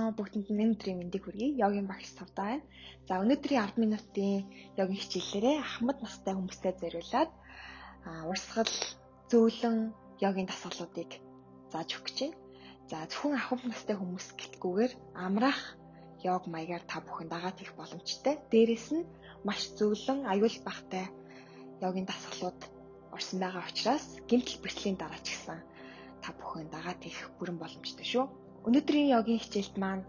Сайн уу, бүгдэнд нь энэ өдрийн мэндийг хүргэе. Йогийн багш Сувдаа байна. За, өнөөдрийн 10 минутын йогийн хичээлээрээ ахмад настай хүмүүстэй зориулаад урсгал, зөөлөн йогийн дасгалуудыг зааж өгөх гэж байна. За, зөвхөн ахмад настай хүмүүс гэлтгүүгээр амраах йог маягаар та бүхэн дагаад хийх боломжтой. Дээрээс нь маш зөөлөн, аюул багатай йогийн дасгалууд орсон байгаа учраас гэмтэл бэрхшээлийн дараа ч гэсэн та бүхэн дагаад хийх бүрэн боломжтой шүү. Өнөөдрийн йогийн хичээлд маань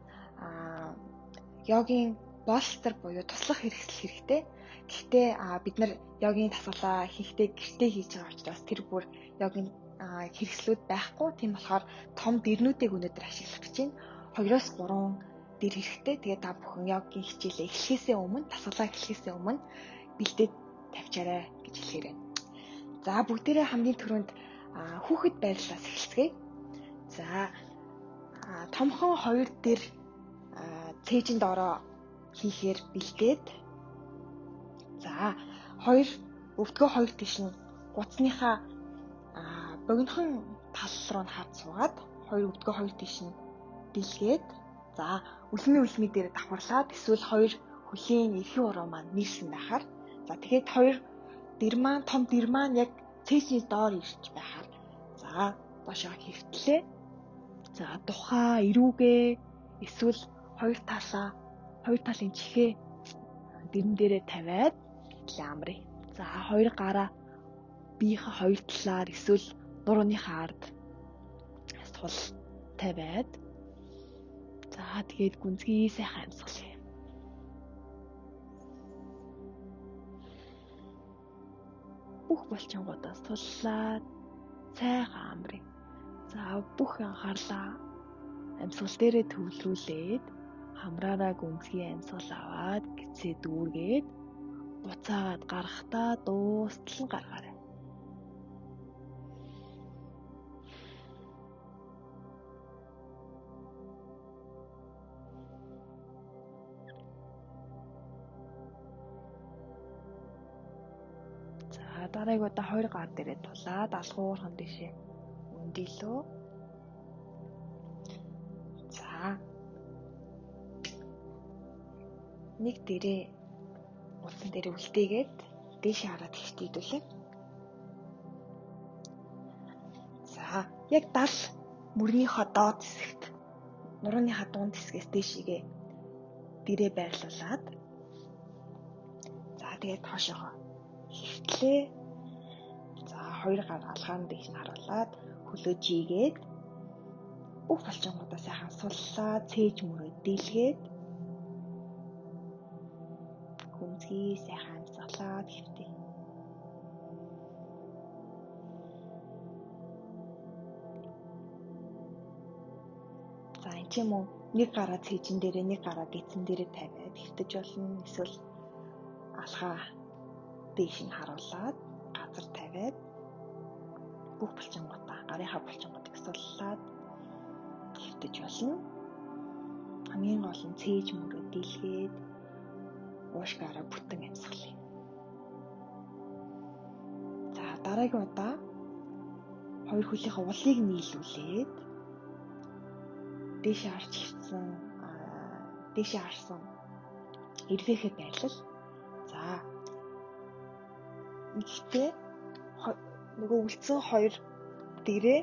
йогийн болстер буюу туслах хэрэгсэл хэрэгтэй. Гэхдээ бид нар йогийн дасгалаа хийхдээ гэртээ хийж байгаа учраас тэр бүр йогийн хэрэгслүүд байхгүй. Тийм болохоор том дэрнүүдийг өнөөдөр ашиглах гэж байна. 2-3 дэр хэрэгтэй. Тэгээд та бүхэн йогийн хичээлээ эхлэхээсээ өмнө, дасгалаа эхлэхээсээ өмнө бэлдээд тавьчаарай гэж хэлэхээр байна. За, бүгдээрээ хамгийн түрүүнд хүүхэд байрлалаас эхэлцгээе. За, томхон хоёр дэр цээжин доороо хийхээр бэлдээд, за, хоёр өвдгөө хоёр тийш нь гуцныхаа богинохон тал руу нь хад суугаад хоёр өвдгөө хоёр тийш нь дэлгээд, за, үлмий дээр давхарлаад эсвэл хоёр хөлийн эрхийн уруу маань нийлсэн байхаар, за, тэгээд хоёр дэр маань том дэр маань яг цээжний доор ирж байхаар, за, доошоо хэвтлээ. За, тухаа эрүүгээ эсвэл хоёр талаа, хоёр талын чихээ дэрэн дээрээ тавиад амрыг. За, хоёр гараа биеийнхээ хоёр талаар эсвэл нурууныхаа ард сул тавиад, за, тэгээд гүнзгий сайхан амьсгалъя. Бүх булчингуудаа суллаад сайхан амрыг. За, бүх анхаарлаа амьсгал дээрээ төвлөрүүлээд хамраараа гүнзгий амьсгал аваад гисээ дүүргээд буцаагаад гарахдаа дуустал нь гаргаарай. За, дараагийн удаа хоёр гар дээрээ тулаад алгуурхан дэшээ өндийлөө. За, нэг дэрээ утсан дээрээ үлдээгээд дээшээ хараад хэвтийдүүлээ. За, яг дал мөрнийхөө доод хэсэгт, нурууныхаа дунд хэсгээс дээшээгээ дэрээ байрлуулад, за, тэгээд хоошоогоо хэвтлээ. За, хоёр гар алгаан дээш нь харуулад хөлөө жигээд бүх булчингуудаа сайхан суллаа, цээж мөрөө дийлгээд гүнзгий сайхан амьсгалаад хэвтээ. За, энэ ч юм уу нэг гараа цээжин дээрээ, нэг гараа дээдсэн дээрээ тавиад хэвтэж болно. Эсвэл алхаа дээш нь харуулад газар тавиад бүх булчингуудаа, гарынхаа булчингуудыг суллаад хэвтэж болно. Хамгийн гол нь цээж мөрөө дийлгээд уушгаараа бүтэн амьсгалъя. За, дараагийн удаа хоёр хөлийнхөө улыг нийлүүлээд дээшээ харж хэвтсэн, дээшээ харсан эрвээхэй байрлал. За, нэгтээ нөгөө үлдсэн хоёр дэрээ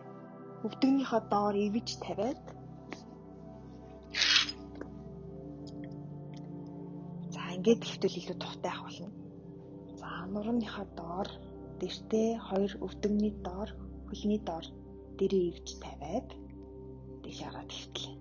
өвдөгнийхөө доор ивэж тавиад, за, ингээд хэвтэл илүү тухтай ах болно. За, нурууныхаа доор дэртээ хоёр өвдөгний доор, хөлний доор дэрээ ивж тавиад дээш хараад хэвтлээ.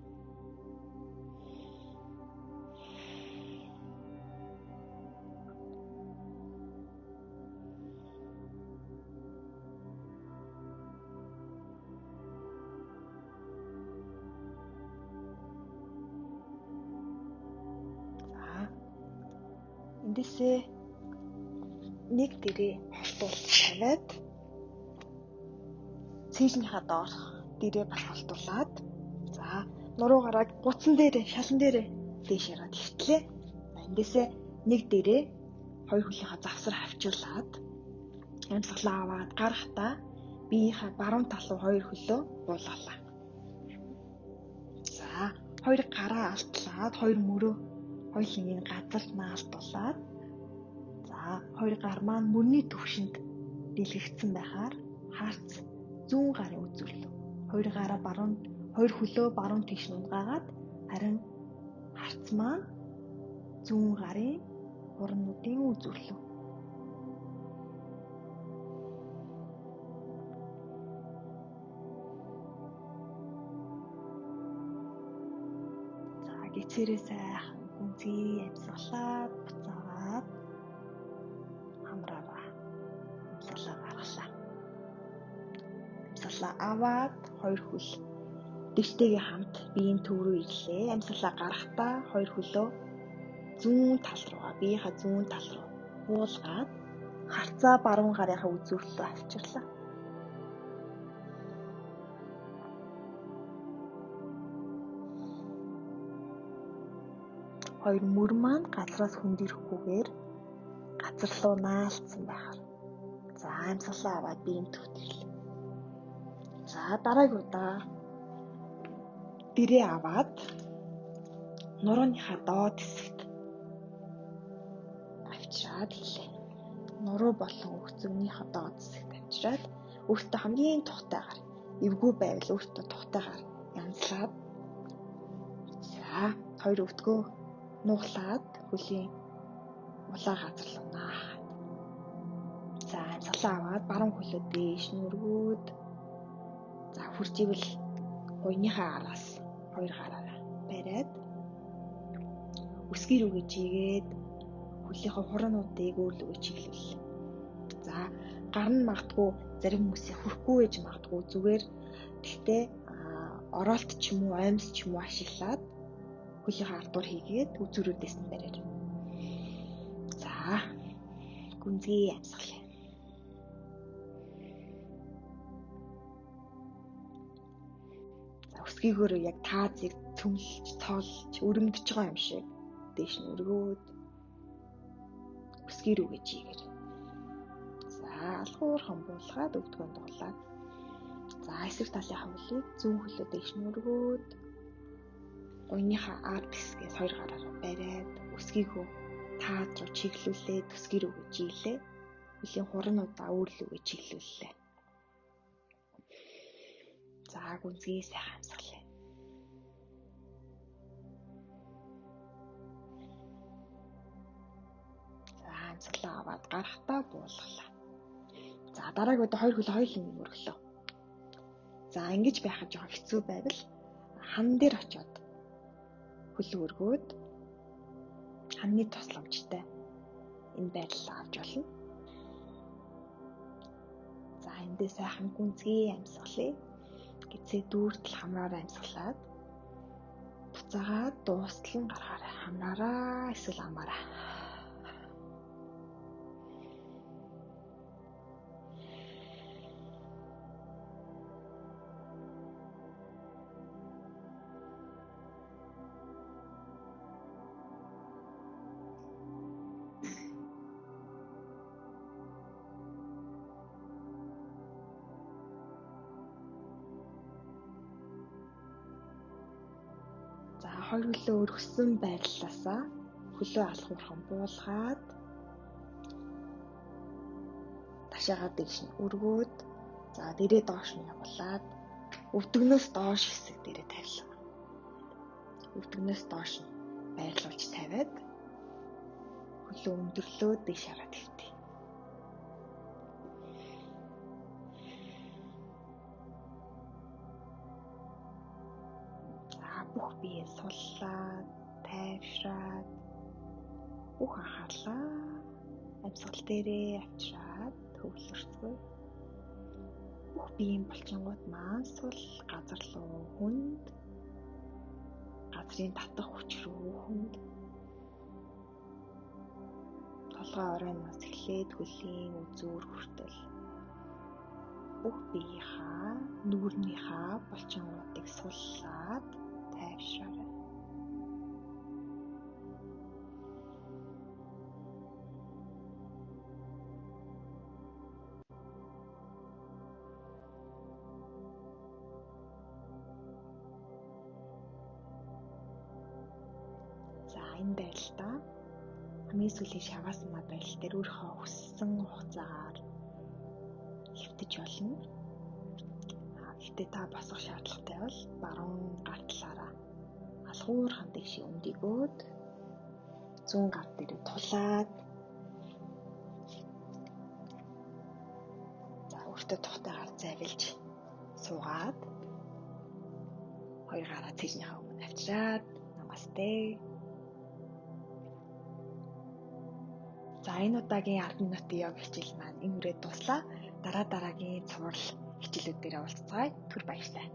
Эндээсээ нэг дэрээ холтуулж тавиад цээжнийхаа доорх дэрээ бас холтуулад, за, нуруугаараа гуцсан дээрээ, шалан дээрээ дээш яраад хэвтлээ. Эндээсээ нэг дэрээ хоёр хөлийнхаа завсар хавчуулаад амьсгалаа аваад гарахдаа биеийнхаа баруун тал руу хоёр хөлөө буулгалаа. За, Хоёр гараа алтлаад, хоёр мөрөө хоёулангийг газар наалтуулаад, за хоёр гар маань мөрний төвшөнд дэлгэгдсэн байхаар харц зүүн гарын үзүүрлөө. Хоёр гараа баруун, хоёр хөлөө баруун тийш нь унгаагаад, харин харц маань зүүн гарын хурнуудын үзүүрлөө. За гисэрээ сайхан гүнзгий амьсгалаад буцаагаад хамраараа амьсгалаа гаргалаа. Амьсгалаа аваад хоёр хөл дэртэйгээ хамт биеийн төв рүү ирлээ. Амьсгалаа гаргахдаа хоёр хөлөө зүүн тал руугаа, биеийнхаа зүүн тал руу буулгаад харцаа баруун гарынхаа үзүүрлөө авчирлаа. Хоёр мөр маань газраас хүндрэхгүйгээр газар руу наалцсан байхаар. За амьсгалаа аваад биеийн төвт ирлээ. За дараагийн удаа дэрээ аваад нурууныхаа доод хэсэгт авчираад хэлээ. Нуруу болон өгцөгнийхөө доод хэсэгт авчираад өөртөө хамгийн тухтайгаар, эвгүй байвал өөртөө тухтайгаар янзлаад, за хоёр өвдгөө нуглаад хөлийн улаа газар руу наахад. За амьсгалаа аваад баруун хөлөө дээш нь өргөөд, за хурж ивэл гуйныхаа араас хоёр гараараа бариад өсгий рүүгээ чигээд хөлийнхөө хураануудыг өөр лүгээ чиглүүл. За гар нь магадгүй зарим хүмүүсийн хүрхгүй байж магадгүй, зүгээр гэхдээ оролт ч юм уу оймс ч юм уу ашиглаад хөлийнхөө ардуур хийгээд үзүүрүүдээс нь бариар. За гүнзгий амьсгалаа. За өсгийгөөрөө яг таазыг цөмлж, цоолж, өрөмдөж байгаа юм шиг дээш нь өргөөд өсгий рүүгээ чигээр. За алгуурхан буулгаад өвдгөөнд дуулаад. За эсрэг талынхаа хөлийг зүүн хөлөө дээш нь өргөөд гуйныхаа ард хэсгээс хоёр гараараа бариад өсгийгөө тааз руу чиглүүлээд өсгий рүүгээ чиглээ. Хөлийн хурануудаа өөр лүгээ чиглүүллээ. За гүнзгий сайхан амьсгалаа. За амьсгалаа аваад гарахдаа буулгалаа. За дараагийн удаа хоёр хөл хоёуланг өргөлөө. За ингэж байхад жоохон хэцүү байвал хан дээр очиод хөлөө өргөөд ханны тусламжтай энэ байрлалаа авч болно. За эндээ сайхан гүнзгий амьсгалъя. Гэцээ дүүртэл хамраараа амьсгалаад буцаагаад дуустал нь гаргаарай. Хамраараа эсвэл амаараа. За хоёр хөлөө өргөсөн байрлалаасаа хөлөө алхуурхан буулгаад ташаагаа дээш нь өргөөд, за дэрээ доош нь явуулаад өвдгнөөс доош хэсэг дээрээ тавилаа. Өвдгнөөс доош нь байрлуулж тавиад хөлөө өндөрлөө дээш хараад хэвтээ. Бүх бие суллаад, тайвшраад, бүх анхаарлаа амьсгал дээрээ авчираад төвлөрцгөөе. Бүх биеийн булчингууд маань сул газар руу хүнд, газрын татах хүч рүү хүнд. Толгой оройноос эхлээд хөлийн үзүүр хүртэл бүх биеийнхаа нүүрнийхаа булчингуудыг суллаад тайвшраарай. Энэ байдлаа хамгийн сүүлийн шаваасана байдал дээр өөрийнхөө хүссэн хугацаагаар хэвтэж болно. Гэхдээ та босох шаардлагатай бол баруун гар талаараа алгуур хандыг шиг өндөгөөд зүүн гар дээр тулаад за өөртөө тухтайгаар зайвалж суугаад хоёр гараа цэжнийхээ өмнө авчираад намасте. За энэ удаагийн 10 минутын йог хичээл маань энэ үрээд дуслаа. Дараа дараагийн цуврал хичээлүүд дээр уулзцгаая. Түр баяртай.